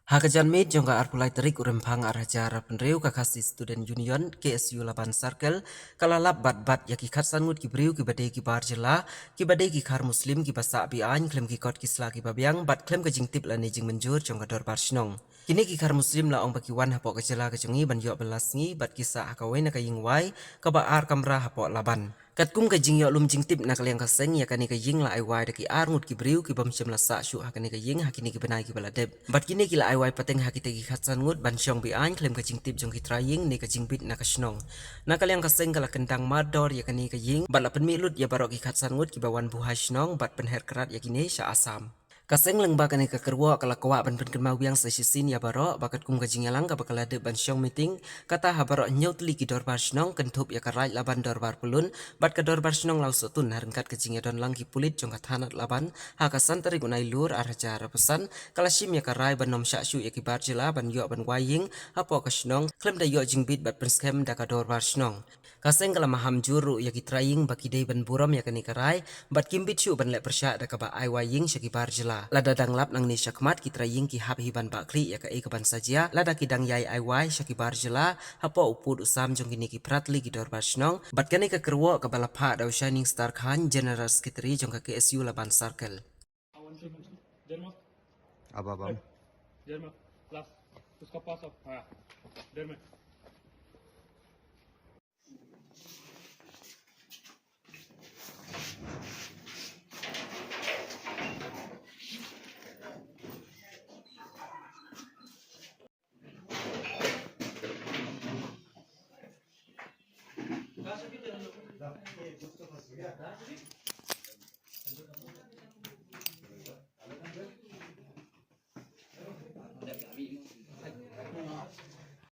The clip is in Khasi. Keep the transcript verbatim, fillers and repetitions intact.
Ha ka janmiet jong ka arphew lai tarik u Rymphang ar hajar arphew hynriew, ka Khasi Student Union, K S U Laban Circle, ka la lap bad bat ïa ki khatsan ngut ki briew kiba dei ki bar jylla, kiba dei ki khar Muslim, kiba sah be-aiñ khlem ki kot ki sla kiba biang, bad khlem ka jingtip lane jingmynjur jong ka dorbar shnong. Kine ki khar Muslim la ong ba ki wan hapoh ka jylla ka jong ngi ban ïoh bylla sngi, bad ki sah ha kawei na ka ïing wai kaba ar kamra hapoh Laban. Katkum ka jingïoh lum jingtip na ka liang ka seng, ïa kane ka ïing la ai wai da ki ar ngut ki briew kibym shym la sah shuh ha kane ka ïing ha kine ki bnai kiba la dep. Bad kine ki la ai wai pateng ha kita ki khatsan ngut ban shong be-aiñ khlem ka jingtip jong ki trai ïing ne ka jingbit na ka shnong. Na ka liang ka seng ka la kyndang mardor ïa kane ka ïing bad la pynmih lut ïa baroh ki khatsan ngut kiba wan buhai shnong bad pynher krad ïa kine sha Assam. Ka seng lyngba kane ka kyrwoh ka la kwah ban pynkynmaw biang sa shisien ïa baroh ba katkum ka jingïalang kaba ka la dep ban shong meeting, kata ha baroh hynñiew tylli ki dorbar shnong, kynthup ïa ka Raid Laban Dorbar Pyllun bad ka dorbar shnong Lawsohtun, ha ryngkat ka jingïadon lang ki pulit jong ka thanat Laban, ha ka san tarik u Nailur ar hajar arphew san, ka la shim ïa ka rai ban ym shah shuh ïa ki bar jylla ban ïoh ban wai ïing hapoh ka shnong khlem da ïoh jingbit bad pynskhem da ka dorbar shnong. Ka seng ka la maham jur ruh ïa ki trai ïing ba ki dei ban burom ïa kane ka rai, bad kim bit shuh ban leh pyrshah da kaba ai wai ïing sha ki bar jylla. Lada dang lap nangne shakhmat, ki trai ïing ki hap hi ban bah khlieh ïa kaei kaban sa jia lada ki dang ïai ai wai sha ki bar jylla hapoh u pud u sam jong kine ki phra tylli ki dorbar shnong. Bad kane ka kyrwoh kaba la phah da u Shining Star Khan, General Secretary jong ka K S U Laban Circle. अब अब हम डेढ़ में लास्ट उसका पास अब हाँ डेढ़ में